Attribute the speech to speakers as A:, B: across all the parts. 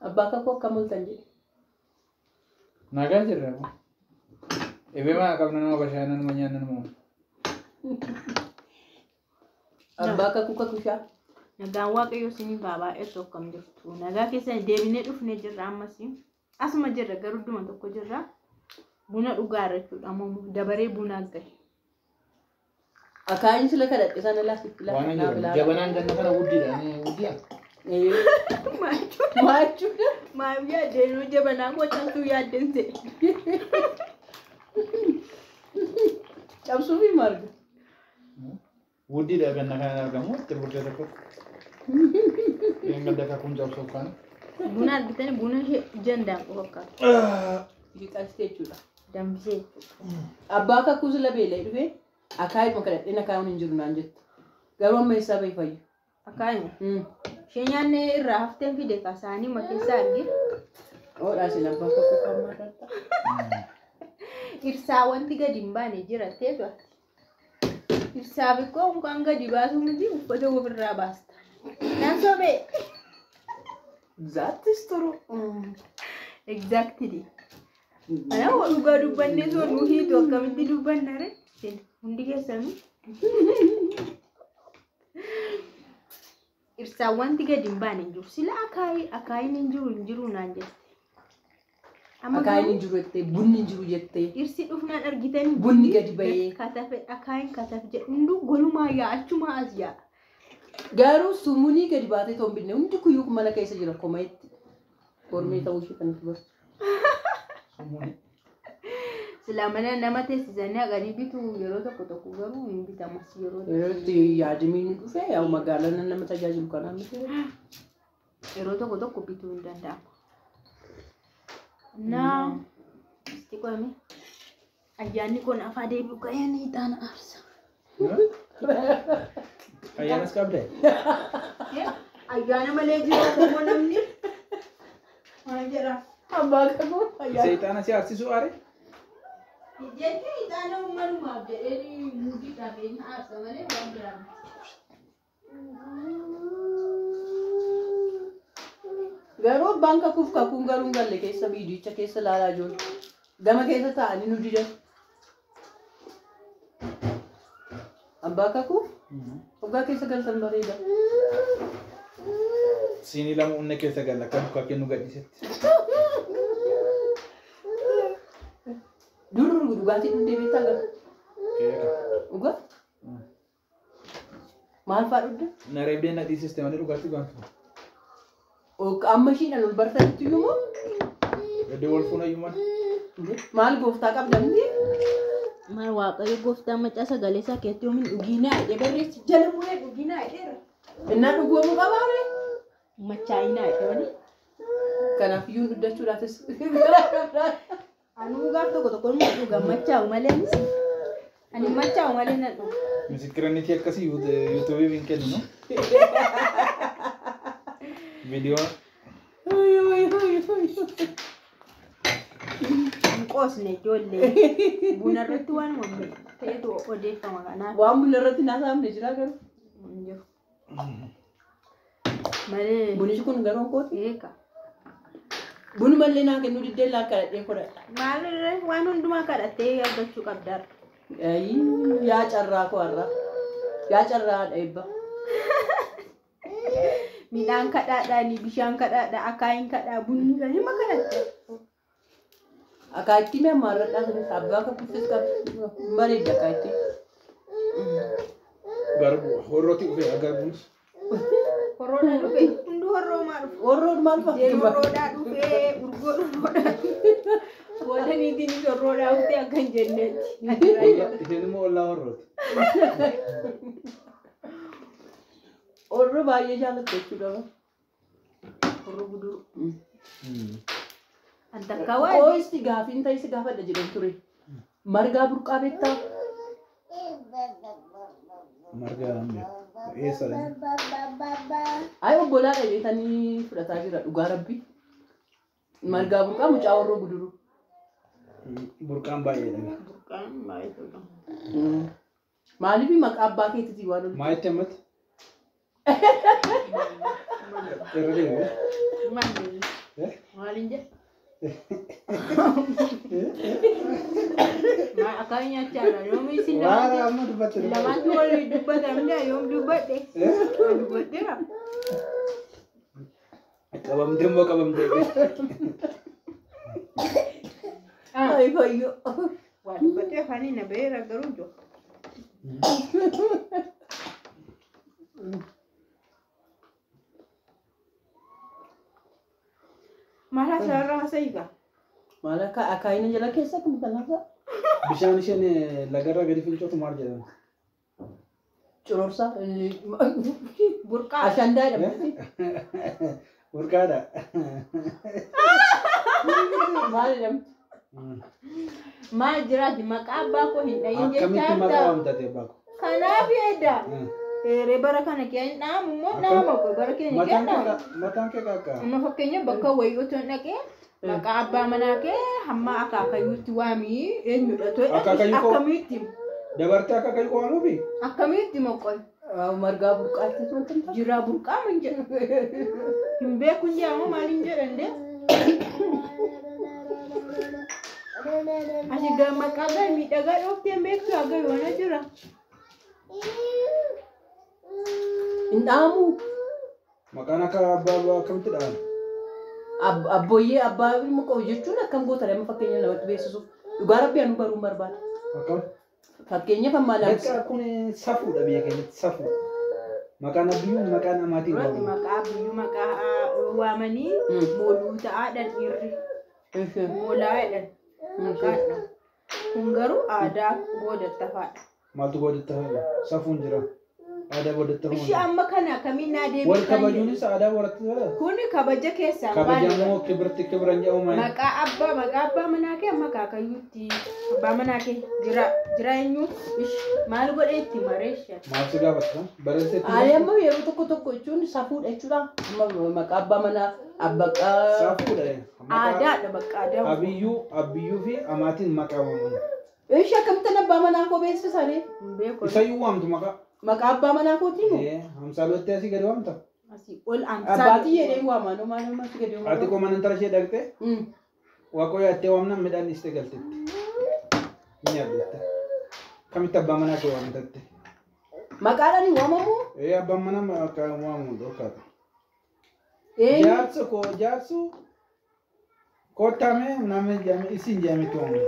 A: Abbaa kakuu akkam ooltan jedhe.
B: Nagaa jirra. Dhibee maa qabna nama bashannanuma nama nyaanna nama.
A: Abbaa kakuu kakushaa.
C: Nagaan Waaqayyoo isiniif haa baay'atu akkam jirtu. Nagaa keessa deebinee dhufnee jirra ammas. Asuma jirra garuu idduma tokko jirra. Buna dhugaa jechuudha ammoo dabaree bunaa gahe.
A: Akaayin sila kadhadhe sana laafti
B: Waan hin jiru. Jabanaan ganna kana guddiidha. Guddiidha.
A: Maal jechuudha?
C: Maal yaaddeen jabanaa koo cabsuu yaaddeen ta'e.
A: Cabsuu fi marga.
B: Guddiidha ganna kana argamu itti gurgurtee tokko. Een gadda kakuun cabsuuf kana.
C: Buna argitanii buna ijaan daanqu fakkaata.
A: Dhiqaste jechuudha.
C: Danfisee jechuudha.
A: Abbaa kakuu sila beela'ee dhufee akaayidhuma kadhadheen akaayuun hin jiru naan jette. Garuu amma eessaa bahe fayyu?
C: Akaayuma. Ishee nyaanne irraa hafteen fide kasaanii ma keessaa arge.
A: Oodhaa isin abbaa kakuu kan marratta.
C: Irsaa wanti gadi hin baane jira teetu ati. Irsaa bikkoo mukaan gadi baasu miti uffata ofirraa baasta. Naan sobee.
A: That is true.
C: Exactly. Kanaaf dhugaa dubbannee soo nu hiitu akkamitti dubbanna ree? Hundi keessanuu. Irsaan wanti gadi hin baane hin jiru. Sila akaayii akaayiin hin jiru hin jiru naan jette.
A: Amma Akaayiin hin jiru jettee bunni hin jiru jettee.
C: Irsi dhufnaan argitanii
A: Bunni gadi bahee.
C: Katafe akaayiin katafe jedhu hunduu golumaa yaa'a achumaa as yaa'a.
A: Garuu sumunii gadi baatee toon binne hundi kuyyuu mana keessa jira komaetti. Kormee ta'uu ishee kan itti barsu.
C: Silaa mana nama teessisanii haqanii bitu yeroo tokko tokko garuu hin bitamas yeroo
A: Yeroo itti yaadamiin dhufe yaa magaalaan nama tajaajilu kanaan miti.
C: Yeroo tokko tokko bituu hin danda'ama. Naa isti qo'ame ayyaanni kun afaa deebi'u ga'een ixaana aarsa.
B: Ayyaanas qabdee?
C: Ayyaana malee jiraatu immoo namni maal jedhaa?
A: Abbaa kakuu ayyaana.
B: Seexaana si aarsisuu aare?
C: Jechuun ixaana uummanumaaf jedhee muudii dhabeen aarsa malee waan biraa miti.
A: Garuu abbaan kakuuf kakuun garuu hin galle keessa viidiyicha keessa ilaalaa jiru. Gama keessa taa'anii nu didan. Abbaa kakuuf waggaa keessa galtan bareeda.
B: Siinii lama humna keessa galla akka mukaa kennu gadhiisetti.
A: Dur dhugaatii dhugdee beektaa gara? Dhugaa? Maal fa'aa dhugde?
B: Na reebdee na dhiisiste malee dhugaatii gaantu.
A: Amma ishiidhaan ol bartanitti iyyuu moo?
B: Gaddi wal fuuna iyyuu malee.
A: Maal gooftaa qabda miti?
C: Maal Waaqayyo gooftaan macaa sagalee isaa keessatti yoomiin dhuginaa jedhee barreessi jala muree dhuginaa jedheera.
A: Innaa dhugoomuu qabaame?
C: Machaa'inaa jedhe malee.
A: Kanaaf iyyuu dhuddachuudhaafis.
C: Anuu gaaf tokko tokko immoo dhuga machaa'u malee ani machaa'u malee nan dhuga.
B: Misikirannitii akkasii yuutuubii hin kennu no? Viidiyoo
C: Hin qoosne ijoollee. Buna irratti waan ta'etu odeeffama kanaaf.
A: Waan buna irratti naasaamne jira garuu.
C: Hin jiru. Malee.
A: Bunichi kun garuu kooti.
C: Eeka.
A: Bunumallee naa kennuu diddee laa kadhadhee fudhadha.
C: Maalirra waan hundumaa kadhattee argachuu qabdaara.
A: Yaa carraa koo har'a. Yaa carraa haadha eebba.
C: Midhaan kadhaadhaani, bishaan kadhaadhaa, akaayiin kadhaa, bunni kan hima kadhatte.
A: Akaayittii mee ammaa irra sanis abbaa kakuufis qabdi. Bareeddi akaayittii.
B: Garbu horrooti dhufee garbuunis.
C: Horroodhaa dhufe. Hunduu horroomaa dhufe.
A: Horroon maal
C: Jeen
A: fakkaatu?
C: horroodhaa dhufee, urgoon horroodhaa dhufe. Booda niitiinis horroodhaa dhuftee akka hin jennetti.
B: Isheen immoo ollaa horrooti.
A: Horroo baay'ee jaallatta jechuudha.
C: Horroo guduruu. An takka waa
A: Qooysi gaafiin ta'e si gaafadha jedhan ture. Margaa burqaa beektaa?
B: Marga hin beeku. Eessadha?
A: Ayi obbolaa dhabeetanii fudhataa jira dhugaa rabbi. Margaa burqaa mucaa horroo guduruu.
B: Burqaan baay'eedha.
C: Burqaan baay'ee tola.
A: Maaliif maqaa abbaa keetiitii waan ol
B: Maa itti ammatti? Irra deebi'e.
C: Maal? Maaliin jedha? Maal akkaan nyaachaa jira? Yoom isin
B: Waan
C: lamaantu
B: amma dubbatte
C: lamaantu walii dubbatamne yoom dubbadhe? Dubbadheera.
B: Qabamtee immoo qabamtee.
A: Ay fayyoo.
C: Waa dubbadhee afaanii na baheera garuu ijoo. Maal haasa'arraa haasa'iigaa?
A: Maal akka akaayina jala keessa kun kan
B: Bishaan isheen lagarraa gadi fincootu maal jedhama?
A: Cororsaa.
C: Burqaa.
A: Ashandaa jedhamti.
B: Burqaadha.
A: Maal jedhamti?
C: Maal jiraati maqaa abbaa koo hin dhayin
B: Akkamitti
C: jechaa
B: maqaa
C: jirta.
B: waamtate abbaa koo?
C: Kanaaf edda. Eeree bara kana kee hin dhaamu immoo dhaama koo bara keenya kee
B: Mataan
C: hin
B: kee
C: dhaamu.
B: mataan kee qaqqaa.
C: Amma fakkeenya bakka wayii otoo hin dhaqee maqaa abbaa manaa kee hamma akaakayyuutti waamii eenyudha too
B: Akaakayyuu koo-
C: akkamitti
B: Dabartee akaakayyuu koo waamuufi?
C: akkamitti moqqoy
A: Margaa burqaatti wanti hin
C: jira burqaa min jedhu hin beeku hin jedhamu maal hin jedhan dee asi gaa maqaa gaa miidhagaa dhooftee hin beektu haga yoona jira.
A: Hin dhaamu.
B: Maqaan akka abbaa abbaa akkamitti dhahama?
A: Abbooyyee abbaa ilma qabu jechuun akkam goota amma fakkeenya namatti beeksisuuf. Dhugaa rabbi anu baruun barbaada.
B: Akkam?
A: Fakkeenyaaf amma lamsi.
B: Bakka kun safuudha biyya keenyatti safuu. Maqaan abbiyyuu maqaan amaatiin
C: Duratti
B: waamamu.
C: maqaa biyyuu maqaa waamanii mooluu ta'aadhaan dhiirri moolaa jedhan maqaadha. Kun garuu aadaa boodattafaadha.
B: Maaltu boodattafaadha? Safuun jira. Aadaa boodattafaadha.
C: Ishee amma kana akkamiin naa
B: Wal
C: deebisan
B: kabajuunis aadaa boodattafaadha.
C: kun kabaja keessaa
B: Kabajamoo kibirti kibiran jedhamu maali?
C: Maqaa abbaa manaa kee amma akaakayyuutti abbaa manaa kee jira jira eenyu maal godhee itti mareesha.
B: Maal si gaafata? Barreessiteetti.
A: Ani amma yeroo tokko tokko jechuun safuudha jechuudha. Amma maqaa abbaa manaa abbaqaa.
B: Safuudha.
C: Aadaadha bakka aadaa.
B: Abiyyuu fi amaatiin maqaa waamamu.
A: Ishee akkamittan abbaa manaa koo beeksisanii?
C: Hin beeku.
B: Isayyuu waamtu maqaa.
A: Maqaa abbaa manaa kootii moo?
B: Hamsaalootti asii gadi waamta.
C: Asii ol amsaa.
A: Abbaatii jedhee waamaa noo maal namatti gadi
B: Ati
A: waamamu?
B: koo mana intala ishee dhaqxee waaqoo yaattee waamnaan midhaan dhiistee galteetti. Ni yaaddatte. Kamitti abbaa manaa kee waamtatte?
A: Maqaadhaan hin waamamu?
B: Ee abbaan manaa maqaa waamamu dhorkaata.
A: Eenyu?
B: Jaarsa koo jaarsu kottamee nama jedhame isin jedhametti waamamu.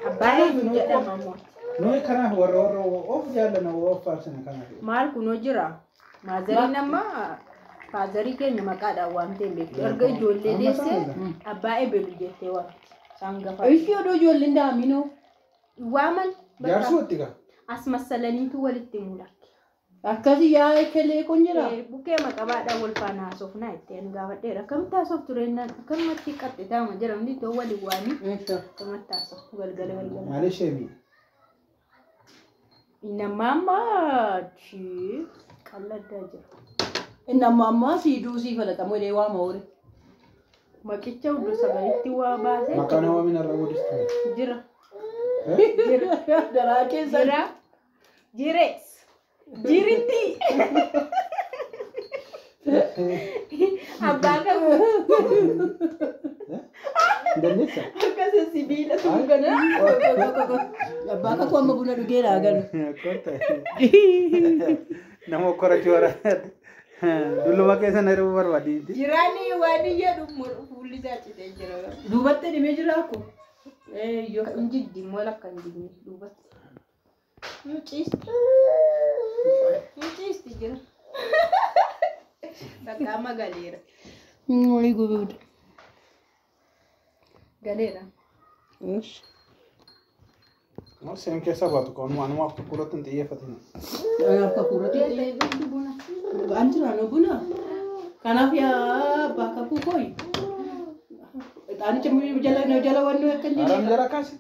C: Abbaa eenyu jedhama moo?
B: Nuyi kanaaf warra warra of jaallana of faarsina kanaaf.
C: Maal kunoo jira? Maazariin amma faazarii keenya maqaadhaan waamtee hin beektu. Erga ijoollee deessee abbaa ebelu jettee waamti. Isaan gafaa.
A: Ishee odoo ijoolleen daaminoo.
C: Waaman
B: Jaarsuu itti gaa.
C: as massalaniitu walitti mul'atti.
A: Akkasii yaa ekelee kun jira.
C: Bukkee maqabaadhaan wal faana haasofnaa itti ani gaafadheera. Akkamitti haasoftu reennaan akkanumatti qaxxitaama jedhamni iddoo waliin waamii akkanumatti haasoftu galgala galgala.
B: Maal ishee mi'i?
C: Inni amma amma qalladdaa jira.
A: Inni amma ammaa siiduu sii falatamu jedhee waama hoore.
C: Maqicha iddoo sagalitti waa baasee
B: Maqaan waamina irraa guddistuu.
C: jira.
A: Daraa keessa.
C: Jira. Jirees. Jiritti. Abbaa qabu
B: Dandeessa?
C: akkasa sibiila tuungana.
A: Abbaa kakuu amma buna dhugeera galu.
B: Nama korachuu barbaade. Dulluma keessa na hir'uu barbaade.
C: Jiraanii waan jedhu fuulli isaa citee jira.
A: Duubatti dhimee jira akko. Eeyyoo.
C: Hin jiddi immoo lakka hin jidni duubatti. Hin ciisti. Hin ciisti jira. Bakka amma galeera.
A: Walii gubuudha.
C: Galeera.
B: Seen keessa baatu kan anumaaf tokko irratti hin xiyyeeffatin.
A: Anaaf kakuu irratti
C: Buna.
A: An jira no buna. Kanaaf yaa abbaa kakuu kooyi. Ixaanicha jala jala wannoo akka hin
B: Aram
A: jenne.
B: jara kaasi.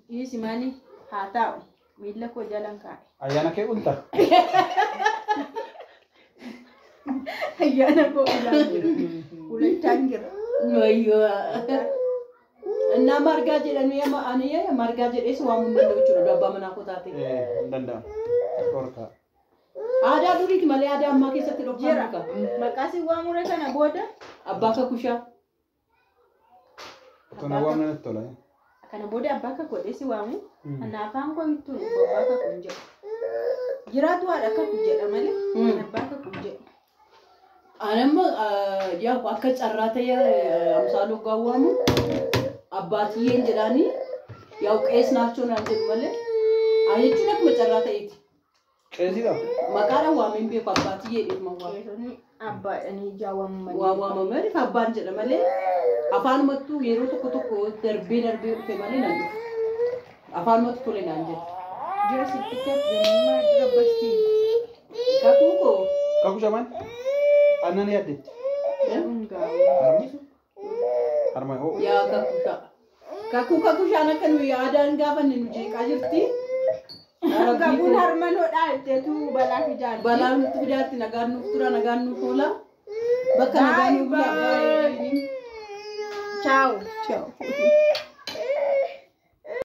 C: Dhiisi maali? Haa taa'u. Miila koo jalan kaa'e.
B: Ayyaana kee ulta.
C: Ayyaana koo ulaan jira. Ulachaan jira.
A: Wayyoo. Innaa margaa jedhanii amma ani margaa jedhees waamuu hin danda'u jechuudha abbaa manaa koo taate.
B: Hin danda'amu. Dhorkaa.
A: Aadaa duriiti malee aadaa ammaa keessatti
C: Jira.
A: dhokfamuu qaba.
C: Maqaa si waamure kana booda
A: Abbaa kakushaa.
B: Otoo na waamna natti tola.
C: Kana booda abbaa kakuu jedhee si waamu. Ana afaan koo ittuun abbaa kakuu hin jedhu. Jiraatu haadha kakuu jedha malee ani abbaa kakuu hin jedhu.
A: Anamma yaa akka carraa ta'e Amsaaluu gaawwaamu abbaatiyyeen jedhaanii yaa'u qees naachoo naan jedhu malee ani jechuun akkuma carraa ta'eeti.
B: Qeesiidha.
A: Maqaadhaan waameen beeku abbaatiyyee dhimma waama.
C: Qeesonni abbaadhanii ijaa waamamu
A: Waa
C: malee.
A: waamamaniif abbaan jedha malee afaanumattuu yeroo tokko tokko darbee darbee dhufe malee naan dhufu. Afaanumattu tole naan jedhu.
C: Jira sitti gammmaa dura bastiin.
A: Kakuu koo
B: Kakuu shamaan aannan yaaddetti.
C: Hungaa.
B: Harma. Harma hoo.
A: Yaa kakushaa. Kakuu kakushaan akka nuyi aadaan gaafanne nu jeeqaa jirti.
C: Kakuun harma hodhaa jetteetu balaa fidaa.
A: Balaa nutti fidaatti nagaan nuuf tura nagaan nuuf oola. Bakka nagaan nuuf
C: Bye
A: bulaa.
C: bye. Ciao.
A: Ciao.